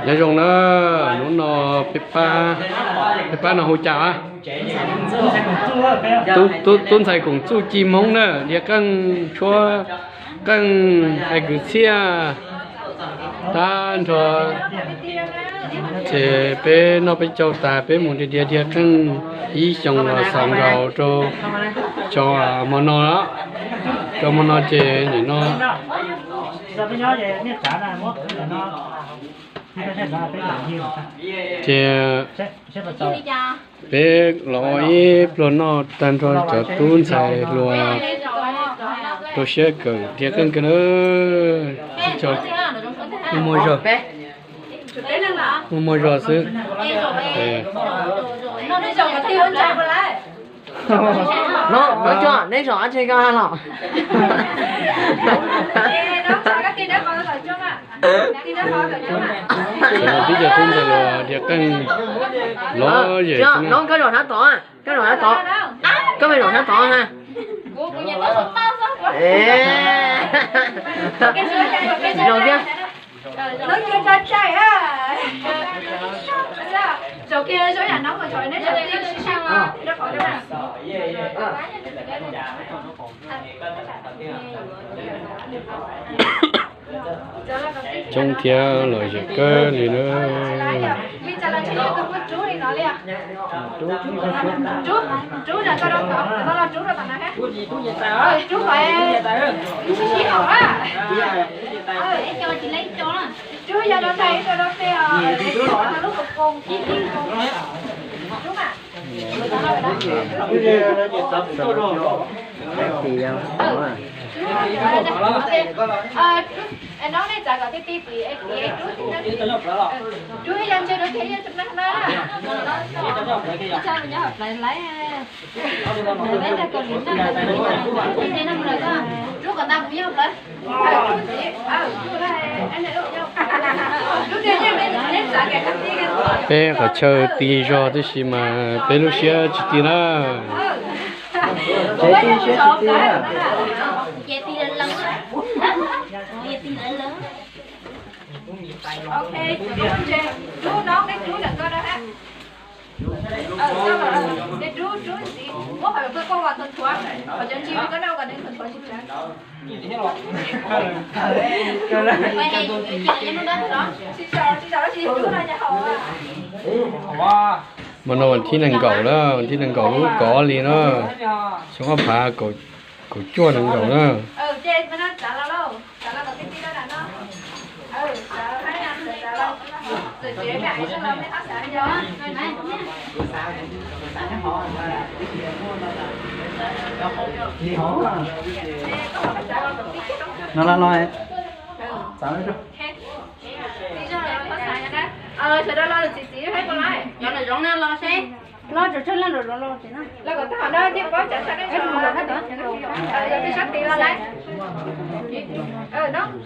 Nyob zoo na, hnub no peb pab, peb pab no hu cas a? Tub ntxhais Koom Txuj Ci Hmoob na, dhia qeej tshuab, qeej hais kwv txhiaj tag nrho. Ces peb noj peb caug tas peb mus dhia dhia dhia qeej ib xyoos los xaus nkaus rau cov hmo no, rau hmo no ces nim no ces peb los ua ib pluag noj tag nrho cov tub ntxhais hluas rau siab kawm dhia qeej kawg na. Muaj muaj zog, muaj muaj zog xwb. Neb zom dab tsi ko los? Tib co tub ntxhais hluas dhia qeej los yem xwb na. Koj zaum sab tod, koj zaum sab tod, koj pheej zaum sab tod ha. Zaum thiab. Coob thiab lom zem kawg li na. Peb qhov chaw ti zog tib si mas peb lub siab tsis ti na. Hmo no vas thib nees nkaum na, vas thib nees nkaum lub kaum ob hlis na, xyoo ob phav kaum cuaj nees nkaum na. No los los, sawv daws los txiv txiv, los seb. Los tsuas tsawg leej los los los. Los kom tag hov na, thiaj paub cov sab tod. Los tim sab tid los lawm.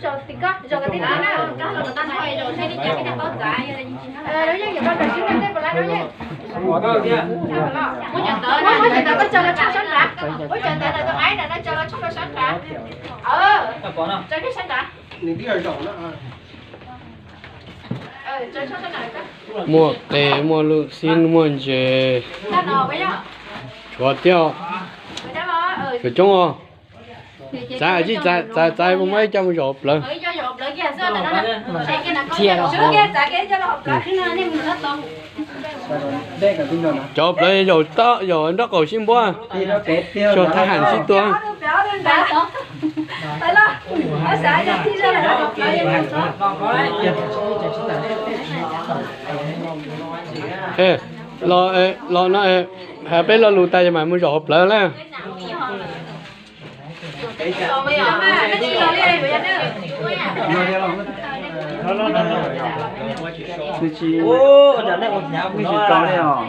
Zaum tim ko, zaum tim ko na. Muab cov ntawd, muab cov ntawd koj tso los tshooj sab nrad. Muab cov ntawd ntawm tus aib ntawd no tso los tshooj rau sab nrad. Tso kiag sab nrad. Muaj qe, muaj lub xib, muaj ntses, tshuav thiab, tshuav coob os. Txav, txav, txav, puas muaj ib co mus zaum hauv plawv? Cov hauv plawv yaum, yaum nraub qaum sib npuab, xyov thab ham sib tua. Los, los no, hais peb lo lus tas yog mam mus zaum hauv plawv na. Tsis tau li os.